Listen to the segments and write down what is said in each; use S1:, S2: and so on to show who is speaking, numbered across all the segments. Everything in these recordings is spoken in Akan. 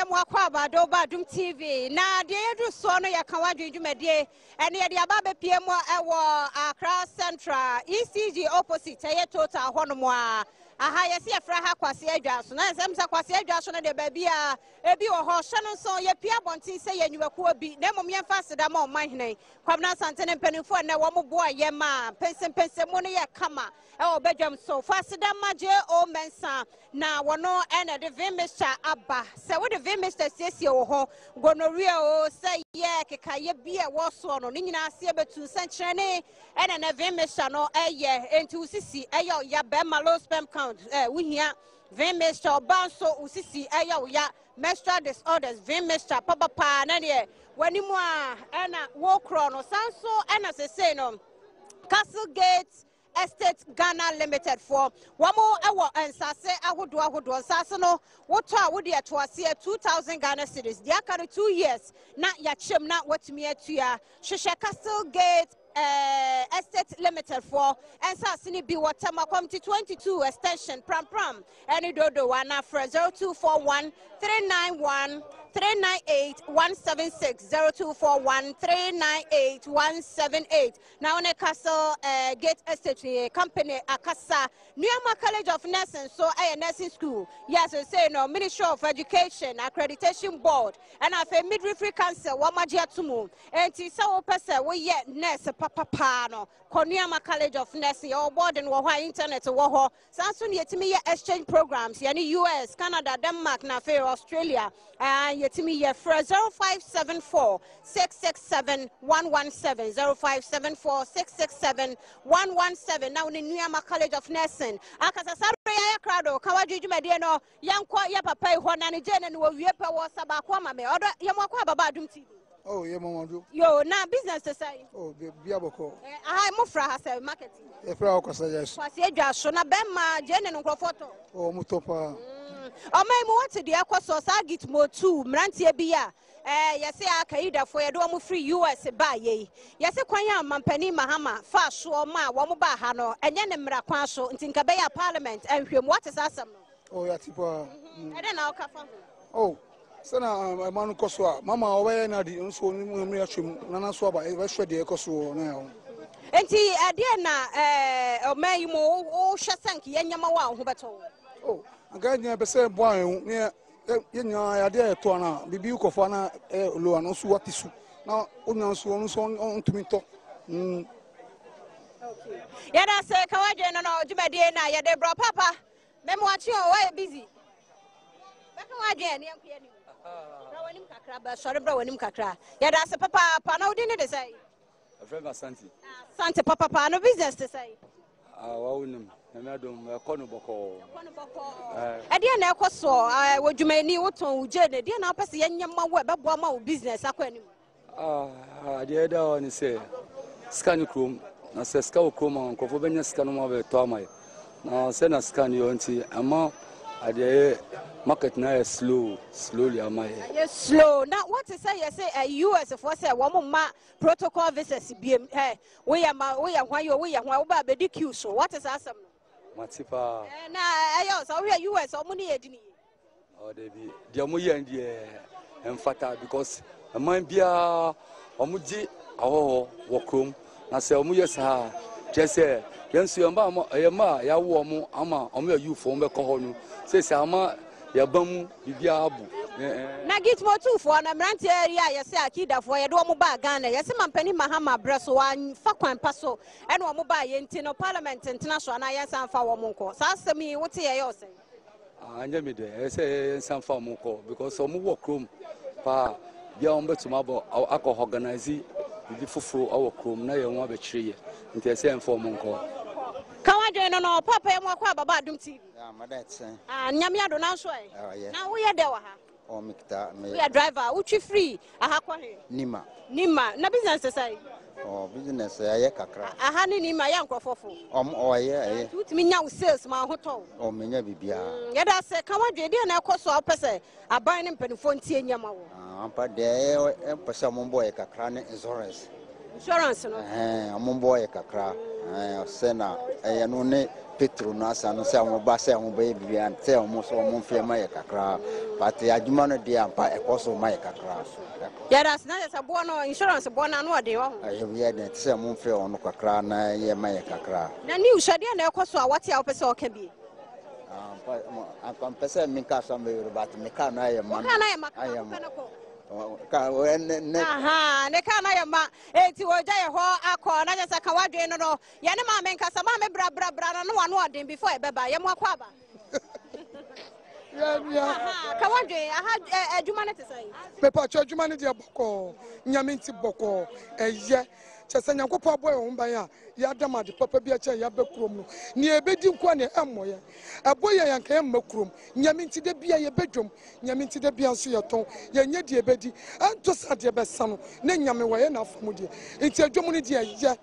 S1: yɛ mo akɔ abado ba Adom TV na deɛ yɛduru soɔ no yɛka w'adwene dwumadie ɛne yɛde aba abɛpie mu ɛwɔ Accra Central ECG opposite ɛyɛ total hɔnom a aha yɛsi yɛfrɛ ha Kwasi Adwa so na yɛsɛ sɛ Kwasi Adwa so no deɛ baabi a ebi wɔ hɔ hyɛ no nso yɛpie abɔnten sɛ yɛ nnwumakuo bi na mmom yɛmfa aseda ma ɔman hene Kwabena Asante ne mpanimfoɔ nnɛ wɔn boa yɛ ma mpɛnsɛmpɛnsɛmu no yɛ kama ɛwɔ badwam so. Fa aseda ma J.O. Mensah na wɔno ɛna de V mixture aba. Sɛ wode V mixture siesie wo ho, gonorrhea o, sɛ yɛ kekayɛ bi a ɛwɔ soɔ no, ne nyinaa aseɛ bɛtu. Nsɛnkyerɛnne ɛna na V mixture no ɛyɛ. Enti wo sisi ɛyɛ ɔya, bɛrima low sperm count, ɛ wohia V mixture, ɔbaa nso wo sisi ɛyɛ ɔya, menstrual disorders, V mixture papapaa na deɛ w'anim a ɛna wokorɔ no. San so ɛna sesei no Castle Gate Estate Ghana Limited foɔ wɔn wɔ nsase ahodoɔ ahodoɔ. Nsase no wotɔ a wode ɛto aseɛ 2000 Ghana cedis, deɛ aka no 2 years na yɛakyɛm na watumi atua. Hwehwɛ Castle Gate Estate Limited foɔ nsase no bi wɔ Tema Committee 22 Extension Prampram ɛne Dodowa na frɛ 0241 391 398 176 0241 398 178 na wɔne Castle Gate Estate Company akasa. Nuama College of Nursing so ɛyɛ nursing school yɛ asese no Ministry of Education Accreditation Board ɛna afei Midwifery Council wɔn agye ato mu. Enti sɛ wopɛ sɛ woyɛ nurse papapaa no, kɔ Nuama College of Nursing. Yɛwɔ boarding wɔ hɔ a internet wɔ hɔ. Saa nso na yɛtumi yɛ exchange programs yɛne US, Canada, Denmark na afei Australia. Yɛtumi yɛ. Frɛ 0574 667 117, 0574 667 117 na wo ne Nuama College of Nursing akasa. Saa berɛ yɛayɛ krado ka wadwe dwumadie no. Yɛnkɔ yɛ papa yi hɔ na ne gye ne no wɔwie pɛ wɔ sa baako ama me. Ɔdɔ, yɛmu akɔ ababa Adom TV.
S2: Oh, yɛ mama do.
S1: Yo, na business te sɛ?
S2: Oh, bia bɔkɔ.
S1: Aha, mo fra ha sɛ market?
S2: Yɛfrɛ hɔ Kwasi Adwa so.
S1: Kwasi Adwa so na bɛrima gye ne no nkurɔfoɔ tɔ?
S2: Oh, mo tɔ paa.
S1: Ɔman mu wɔte deɛ ɛkɔ so saa Gitmo 2 mmeranteɛ bi a yɛse akaidafoɔ yɛde wɔn firi US baa yei. Yɛse kwan a mampanin Mahama faa soɔ ma wɔn baa ha no, ɛnyɛ ne mmara kwan so, nti nka bɛyɛ a parliament nhwɛ mu. Wɔte saa asɛm no?
S2: Oh, yɛate paa.
S1: Ɛdɛn na woka fa ho?
S2: Oh, sɛna ɛma no kɔ so a mama ɔbɛyɛ no ade nso ne mu atwa mu nana so aba ɛbɛhwɛ deɛ ɛkɔ so wɔ na ɛho.
S1: Nti ɛdeɛ na ɔman yi mu wohwɛ sɛ nka yɛnyɛma wo a wo ho bɛtɔ wo?
S2: Oh, anka yɛn nyinaa pɛ sɛ ɛboa yɛn ho ne yɛn nyinaa adeɛ a yɛtɔ ana biribi kɔfo ana ɛyɛ low ano nso wate so na onya nso ɔno nso ɔntumi ntɔ.
S1: Okay. Yɛda sɛ ka wadwene no no dwumadie na yɛde brɔ papa. Mɛmo akye o, wɔyɛ busy. Bɛka wadwene ne yɛnkɔ yɛnim. Bra w'anim kakra, bɛsɔre bra w'anim kakra. Yɛda ase papaapa na wodin ne de sɛ?
S3: Ɛfrɛ me Asante.
S1: Asante papapa no business te sɛ?
S3: Ah, wawo nim. Nyame adom, ɛkɔ no bɔkɔɔ.
S1: Ɛkɔ no bɔkɔɔ. Ɛdeɛ na ɛkɔ soɔ wɔ dwumani wotɔn wo gye no, ɛdeɛ na wopɛ sɛ yɛnyɛ ma wo ɛbɛboa ma wo business akɔ anim?
S3: Adeɛ ɛda hɔ ne sɛ sika ne kurom, na sɛ sika wɔ kurom a nkurɔfoɔ bɛnya sika no mu abɛtɔ ama yɛ, na sɛ na sika ne yɛ nti ɛma adeɛ yɛ market na yɛ slow slowly ama yɛ.
S1: Yɛ slow na wɔte sɛ yɛ sɛ US foɔ sɛ wɔn mma protocol visas biem ɛ woyɛ ma woyɛ hwan yɛ woyɛ hwan woba abɛdi queue so. Wɔte saa asɛm no?
S3: Mate paa.
S1: Na ɛyɛ sɛ wohwɛ US wɔn ne yɛ di ne yie.
S3: Oh, dabi deɛ ɔmo yɛ deɛ ɛmfata because ɛman biara ɔmo gye ahɔhɔ wɔ kurom, na sɛ ɔmo yɛ saa kyerɛ sɛ yɛn nso yɛn mma yɛn mma a yɛawo ɔmo ama ɔmo yɛ youth ɔmo bɛkɔ hɔ no sɛsɛ ama yɛba mu biribiara abo.
S1: Na Gitmo tufoɔ no mmeranteɛ yi a yɛsɛ akidafoɔ yɛde wɔn baa Ghana, yɛsɛ mampanin Mahama brɛ so wɔamfa kwan pa so ɛna wɔn baa yɛn nti no parliament ntena so anaa yɛnsan mfa wɔn nkɔ. Saa asɛm yi wote yɛ yɛ ɔsɛn?
S3: Anyɛ mi dɛ, ɛyɛ sɛ yɛnsan fa wɔn kɔ because wɔn wɔ kurom paa bia wɔn bɛtumi abɔ akɔ organize biribi foforɔ wɔ kurom na yɛn ho abɛkyerɛ yɛ, nti ɛsɛ yɛn fa wɔn nkɔ.
S1: Ka wadwene no no papa yɛ mu akɔ ababa Adom TV. Nyame ado nanso ɛ na woyɛ dɛ wɔ ha?
S4: Oh, mekita me.
S1: Woyɛ driver, wotwi firi aha kɔ he?
S4: Nima.
S1: Nima, na business te sɛ?
S4: Oh, business ɛyɛ kakra.
S1: Aha ne Nima yɛ nkurɔfoɔ fo.
S4: Ɔm ɔyɛ ɛyɛ.
S1: Nti wotumi nya wo sales ma ho tɔ wo?
S4: Oh, menya biribiara.
S1: Yɛda ase. Ka wadwene deɛ na ɛkɔ so a wopɛ sɛ aban ne mpanimfoɔ ntie nyɛ ma wo?
S4: Ampa deɛ ɛyɛ ɛmpɛ sɛ ɔmo bɔ yɛ kakra ne insurance.
S1: Insurance no.
S4: Ɛhɛn, ɔmo boɔ yɛ kakra. Ɛhɛn, sɛ na ɛyɛ no ne petrol no asa no sɛ ɔmo ba sɛ ɔmo bɛyɛ biribi a sɛ ɔmo so ɔmo mfeɛ ma yɛ kakra. But adwuma no deɛ ampa ɛkɔ so ma yɛ kakra.
S1: Yɛda ase na kyerɛ sɛ boɔ no insurance boɔ no ano ɔden wɔ ho.
S4: Ɛyɛ yɛ den te sɛ ɔmo mfeɛ ɔno kakra na ɛyɛ ma yɛ kakra.
S1: Na news ɛdeɛ na ɛkɔ so a wate a wopɛ sɛ ɔka bi?
S4: Ampa mpɛ sɛ menka asɛm bebree but me car no ayɛ ma.
S1: Wo car no ayɛ ma
S4: ayɛ ma.
S1: Ne car no ayɛ ma. Enti wɔgya yɛ hɔ akɔ na kyerɛ sɛ ka wadwen no no. Yɛne maame nkasa maame bra bra bra na no wano ɔden before ɛbɛba yɛ mo akɔ aba. Ka wadwen aha adwuma no te sɛ.
S2: Mepatwa adwuma no deɛ bɔkɔɔ nyame nti bɔkɔɔ ɛyɛ kyɛ sɛ Nyankopɔn abɔ yɛn ho ban a Yɛada mo ade papa bi akyɛn yɛaba kurom no. Nea yɛbɛdi nko ara na ɛmmɔ yɛn. Ɛbɔ yɛn anka yɛmma kurom. Nyame nti da biara yɛbɛ dwam. Nyame nti da biara nso yɛtɔn. Yɛnyɛ deɛ yɛbɛdi. Ɛnto sɛ adeɛ bɛsa no na Nyame wayɛ n'afa mu deɛ. Nti adwam no deɛ ɛyɛ.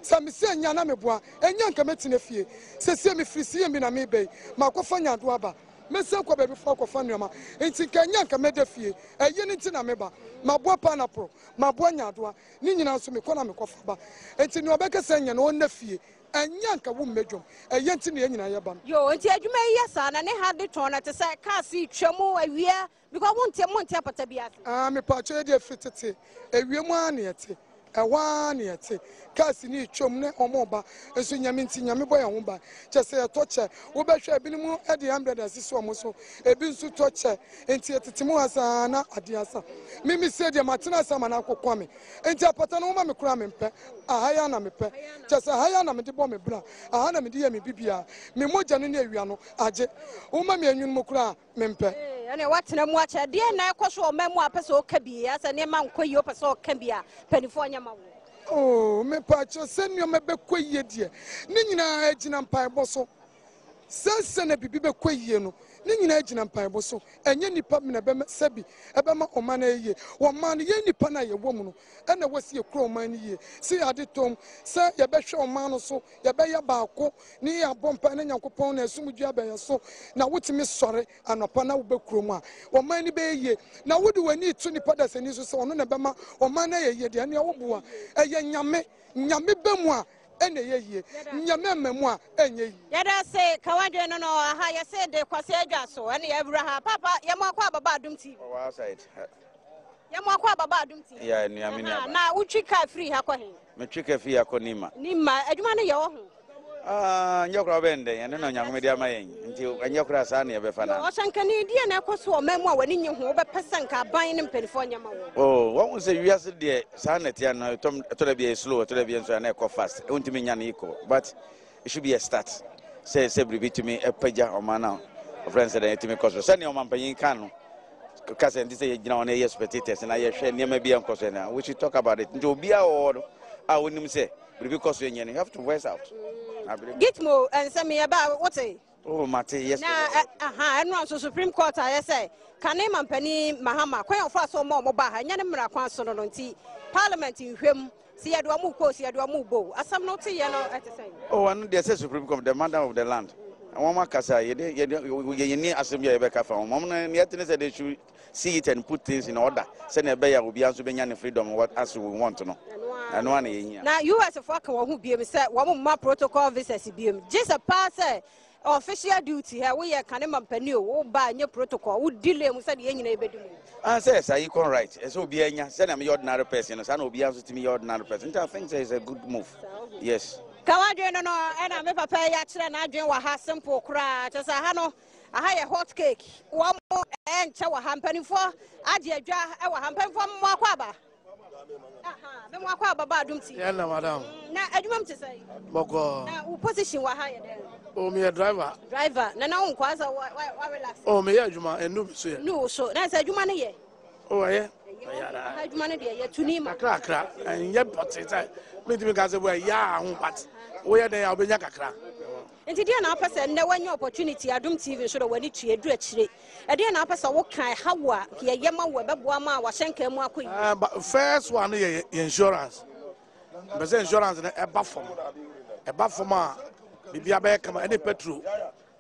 S2: Sɛ mese ɛnyɛ a na meboa. Ɛnyɛ anka mɛtena fie. Sesie mefiri CMB na meba yi. Makɔfa nyaadoa aba. Mɛsan kɔ baabi foforɔ akɔfa nnoɔma. Nti nka ɛnyɛ anka mɛda fie. Ɛyɛ no nti na meba. Maboa pineapple. Maboa nyaadoa. Ne nyinaa nso mekɔ na mekɔfa ba. Enti nea ɔbɛka sɛ nyɛ no ɔnna fie. Ɛnyɛ anka wo mmɛ dwom. Ɛyɛ nti na yɛn nyinaa yɛba no.
S1: Yoo nti adwuma yi yɛ saa na ne ha de tɔn no te sɛ cars yi twa mu awia because wo nte mo nte apata bi ase.
S2: Ah mepaakyɛw yɛdeɛ firi tete awia mu ara na yɛte ɛhɔ ara na yɛte cars no retwa mu na wɔn reba nso Nyame nti Nyame bɔ yɛn ho ban kyɛ sɛ yɛtɔ kyɛ wobɛhwɛ ebinom de umbrella asisi wɔn so ebi nso tɔ kyɛ Enti yɛtete mu ha saa na adeɛ asa. Me mesie deɛ matena ase ama no akokwa me. Enti apata no woma me koraa mempɛ. Aha yi ara na mepɛ. Kyerɛ sɛ aha yi ara na mede bɔ me bra. Aha na mede yɛ me biribiara. Me mogya no ne awia no agye. Woma me anwunu mu koraa a, mempɛ.
S1: Ee, ɛnneɛ woatena mu akyɛ. Deɛn na ɛkɔ so wɔ ɔman mu a wopɛ sɛ woka bi? Asɛ nneɛma nkɔ yie wopɛ sɛ ɔka bi a, mpanimfoɔ nyɛ ma wo.
S2: Oh, mepaakyɛw sɛ nneɛma bɛkɔ yie deɛ, ne nyinaa gyina mpaebɔ so. Sɛ sɛnea biribi bɛkɔ yie no, ne nyinaa gyina mpaebɔ so. Ɛnyɛ nnipa na ɛbɛma sɛbi ɛbɛma ɔman no ayɛ yie. Ɔman no, yɛn nnipa no a yɛwɔ mu no na ɛwɔ sɛ yɛkura ɔman no yie. Sɛ yɛn ade tɔm, sɛ yɛbɛhwɛ ɔman no so, yɛbɛyɛ baako ne yɛabɔ mpae na Nyankopɔn na asomdwoeɛ aba yɛn so, na wotumi sɔre anɔpa na woba kurom a, ɔman no bɛyɛ yie. Na wode w'ani reto nipa dasani so sɛ ɔno na ɛbɛma ɔman no ayɛ yie deɛ, ɛnneɛ woboa. Ɛyɛ Nyame. Nyame ba mu a, ɛna ɛyɛ yie. Nyame amma mu a, ɛnyɛ yie.
S1: Yɛda ase ka w'adwene no no aha yɛse de Kwasi Adwa so ɛne yɛawura ha papa yɛmo akɔ ababa Adom TV.
S5: Ɔwɔ outside.
S1: Yɛmo akɔ ababa Adom TV.
S5: Yeah, nua me nua ba.
S1: Na wotwi kaa firi ha kɔ he?
S5: Metwi kaa firi ha kɔ Nima.
S1: Nima adwuma no yɛ wɔ ho?
S5: Ah, nyɛ koraa wobɛyɛ no dɛn? Ɛno na Onyankopɔn de ama yɛn. Nti ɛnyɛ koraa saa na yɛbɛfa no.
S1: Ɔhyɛnkani, deɛ na ɛkɔ so wɔ ɔman mu a w'ani nye ho, wobɛpɛ sɛ nka aban ne mpanimfoɔ nyɛ ma wo?
S5: Oh, wɔn sɛ wiase deɛ saa na ɛteɛ no, ɛtɔ da bi ɛyɛ slow, ɛtɔ da bi nso na ɛkɔ fast. Wontumi nya no equal, but it should be a start. Sɛ sɛ biribi tumi ɛpagya ɔman no a, ɔfrɛ no sɛ dɛn ɛtumi kɔ so. Sɛnea ɔmampanyin ka no, ka sɛ nti sɛ yɛgyina hɔ na yɛyɛ spectators na yɛhwɛ nneɛma bi a nkɔ so na we should talk about it. Nti obiara wɔ hɔ no a wonim sɛ biribi kɔ so nyɛ no you have to voice out.
S1: Gitmo nsɛm yɛ ba wote.
S5: Oh mate yes.
S1: Na aha ɛno nso Supreme Court ayɛ sɛ kane mampanin Mahama kwan a ɔfa so ɔma ɔmo ba ha ɛnyɛ ne mmara kwan so no no nti parliament nhwɛm si yɛde ɔmo kɔ si yɛde ɔmo bo asɛm no te yɛ no ɛte sɛn.
S5: Oh ɛno deɛ sɛ Supreme Court the mother of the land wɔn akasa yɛde yɛde yɛn ni asɛm bi a yɛbɛka fa wɔn wɔn no yɛte ne sɛ they should see it and put things in order sɛnea ɛbɛyɛ a obiara nso bɛnya ne freedom what as we want no ɛno ara na yɛhia.
S1: Na US foɔ aka wɔn ho biem sɛ wɔn mma protocol visas biem gye sɛ paa sɛ official duty hɛ woyɛ kane mampani o wo ba nyɛ protocol wo delay mu sɛdeɛ yɛn nyinaa yɛbɛdi mu.
S5: Ah sɛ ɛsa equal right ɛsɛ obiara nya sɛnea meyɛ ordinary person no saa na obiara nso tumi yɛ ordinary person nti I think sɛ it's a good move yes.
S1: Ka w'adwene no no ɛna me papa yi akyerɛ n'adwene wɔ ha simple koraa kyɛ sɛ ha no Aha yɛ hot cake. Wɔn ɛnkyɛ wɔ ha. Mpanimfoɔ agye adwa wɔ ha. Mpanimfoɔ mo akɔ aba. Mo akɔ aba ba Adum TV.
S6: Yɛn na madam.
S1: Mm, na adwuma mu te sɛ.
S6: Bɔkɔ.
S1: Na wo position wɔ ha yɛ dɛn?
S6: O mi yɛ driver.
S1: Driver. Na na wo nkɔ asɛ wa wa relax.
S6: O mi yɛ adwuma ɛnu mi so yɛ.
S1: Nu so. Na sɛ adwuma no yɛ.
S6: O ɛyɛ.
S1: Adwuma no deɛ yɛ tuni ma.
S6: Kakra kakra ɛnyɛ pɔtee sɛ mi ntumi ka sɛ bɔ ɛyɛ aho but woyɛ dɛn a wobɛnya kakra.
S1: Nti deɛn na wopɛ sɛ nnɛ woanya opportunity Adom TV nso dɛ w'ani tua ɛduru akyire ɛdeɛn na wopɛ sɛ woka ɛha wo a yɛyɛ ma wo ɛbɛboa ma w'ahyɛnkaa mu akɔ yie.
S6: Uh, first one no yɛ insurance mpɛ sɛ insurance no ɛba fam ɛba fam a biribi abɛyɛ kama ɛne petrol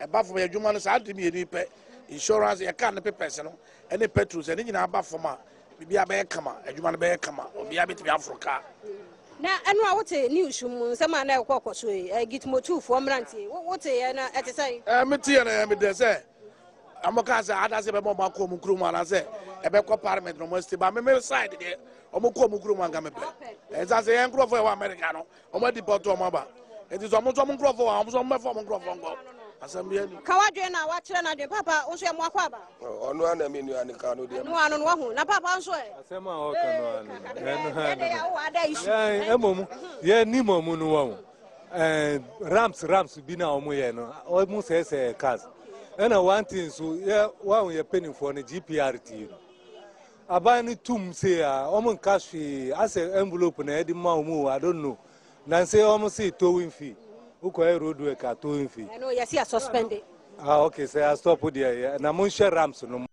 S6: ɛba fam yɛ adwuma no saa de mmienu pɛ insurance yɛ car no papers no ɛne petrol sɛ ne nyinaa ba fam a biribi abɛyɛ kama adwuma no bɛyɛ kama obiara bɛtumi aforo car.
S1: Na ɛno a wote news mu nsɛm a na ɛkɔ kɔ so yi, Gitmotufoɔ mmeranteɛ, wote yɛ na ɛte sɛn?
S6: Ɛɛ mete yɛ na ɛyɛ me dɛ sɛ wɔn kaa sɛ ada sɛ ɛbɛma wɔn akɔ wɔn kurom anaasɛ ɛbɛkɔ parliament na wɔn asite ba me me side deɛ wɔn kɔ wɔn kurom anka mepɛ ɛnsa sɛ yɛn nkurɔfoɔ yɛ wɔ America no wɔn adi pɔtɔ wɔn aba nti sɛ wɔn nso wɔn nkurɔfoɔ wɔ wɔn nso wɔn bɛfa wɔn nkurɔfoɔ nkɔ asɛm bi ani.
S1: Ka w'adwene na wakyerɛ n'adwene papa wo nso yɛ mo akɔ aba.
S7: Ɔno ana me nua ne ka no deɛ.
S1: Ɛno ano no wahu na papa nso ɛ.
S8: Asɛm a ɔka no ano no ɛno ano mmom yɛ nim ɔmo no wɔn ɛɛ rams rams bi na ɔmo yɛ no ɔmo sɛɛsɛɛ cars ɛna one thing nso yɛ wɔn yɛ mpanimfoɔ no GPRT no aban no tum se a ɔmo nka hwee asɛ envelope na ɛde ma ɔmo I don't know nanse ɔmo se towing fee wokɔyɛ road work a towing fee.
S1: Ɛno yɛsi a suspend.
S8: Ah okay sɛ a stop deɛ na mo nhyɛ rams no.